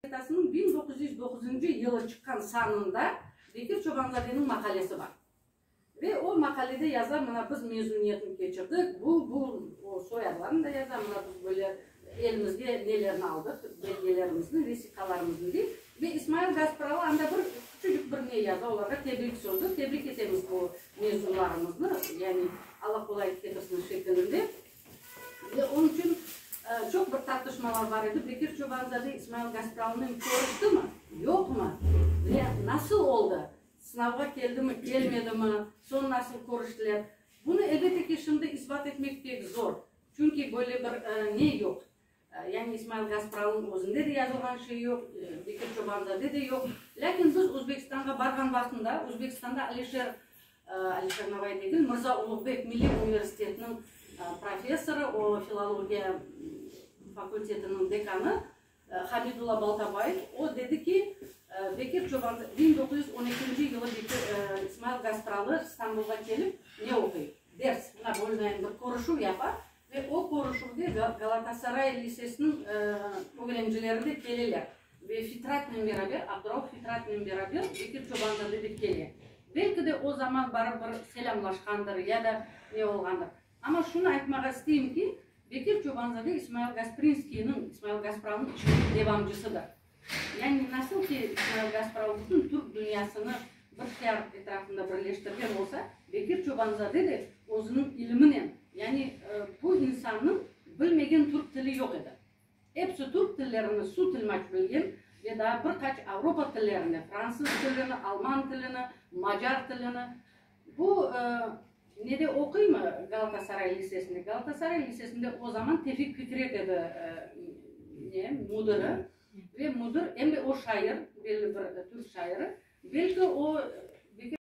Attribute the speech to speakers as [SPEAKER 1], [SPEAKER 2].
[SPEAKER 1] Gazetasınıñ 1909-ncı yılı çıqqan sanında Bekir Çobanzadeniñ maqalesi bar. Ve o maqalede yaza, mına biz mezuniyetni keçirdik, bu, bu, o soyadlarını da yaza, mına biz böyle elimizge nelerni aldıq, belgelerimizni, vesiqalarımıznı dey. Ve İsmail Gaspralı anda bir küçücik bir ne yaza, olarğa tebrik sözü, tebrik etemiz bu mezunlarımıznı, yani Alla qolay ketirsin şekilinde. Ve onıñ içün çoq bir tartışmalar bar edi, Bekir Çobanzade İsmail Gaspralınen körüştimi, yoqmı ve nasıl oldı, sınavğa keldimi, kelmedimi, soñ nasıl körüştiler? Bunı, elbette ki, şimdi isbat etmek pek zor, çünki böyle bir ne yoq, yani İsmail Gaspralınıñ özünde de yazılğan şey yoq, Bekir Çobanzade de yoq. Lâkin biz Özbekistanğa barğan vaqtında, Özbekistanda Alişer Alişer Navai degil, Mırza Uluğbek Milliy universitetiniñ professorı, o filologiya fakultetiniñ dekanı Hamidulla Baltabayev, o dedi ki, Bekir Çoban, 1912 yılı Bekir, İsmail Gaspralı İstanbulğa kelip ne oquy? Ders, mına böyle bir körüşüv yapa ve o körüşüvde Galatasaray lisesiniñ ögrencileri de keleler. Ve Fitratnen beraber, Abdurauf Fitratnen beraber Bekir Çobanzade de kele. Belki de o zaman barıp bir selâmlaşqandır ya da ne olğandır. Amma şunı aytmağa isteyim ki, Bekir Çobanzade İsmail Gasprinskiyniñ, İsmail Gaspralınıñ işiniñ devamcısıdır. Yani nasıl ki İsmail Gaspralı bütün türk dünyasını bir şiar etrafında birleştirgen olsa, Bekir Çobanzade de özüniñ iliminen, yani bu insannıñ bilmegen türk tili yoq edi. Episi türk tillerini su tilmaç bilgen ve daa bir qaç avropa tillerini, fransız tilini, alman tilini, macar tilini. Bu nede oquymı Galatasaray lisesinde? Galatasaray lisesinde o zaman Tevfik Fikret edi ne, müdiri. Ve müdir, em de o şair, belli bir türk şairi. Belki o.